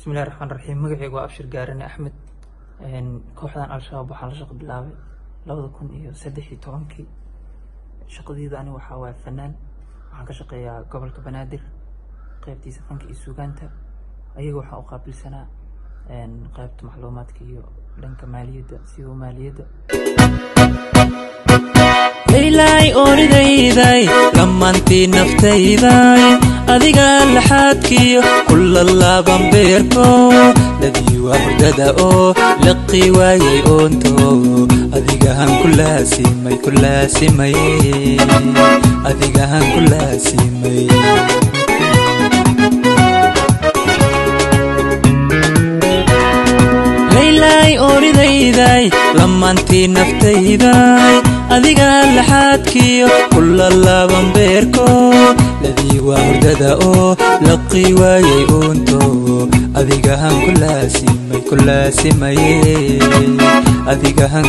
Bismillahi raxmaan raxiim. Magacaygu waa Abshir Gaarane Axmed. Kooxdan Al-Shabaab waxaan la shaqo bilaabay 2013-kii. Shaqadeyda ani waxaa waaye fanaan. Waxaan ka shaqeeyaa gobolka Banaadir, qeybtiisa fanka iyo suugaanta. Ayaga waxaan u qaabilsanaa qeybta macluumaadka iyo dhanka maaliyadda, sida maaliyadda. Laylay oridayday, lamaantii naftayday, adiga laxaadkiyo kula laaban beerko, ladii waa hurdada oo laqi waayay oonto, adigahan ku laasimay, ku laasimay, adigahan ku laasimay. Laylay oridayday, lamaantii naftayday, adiga laxaadkiyo kula laaban beerko, ladii waa hurdada oo laqi waayay oonto, adigahan ku laasimay, ku laasimay, adigahan.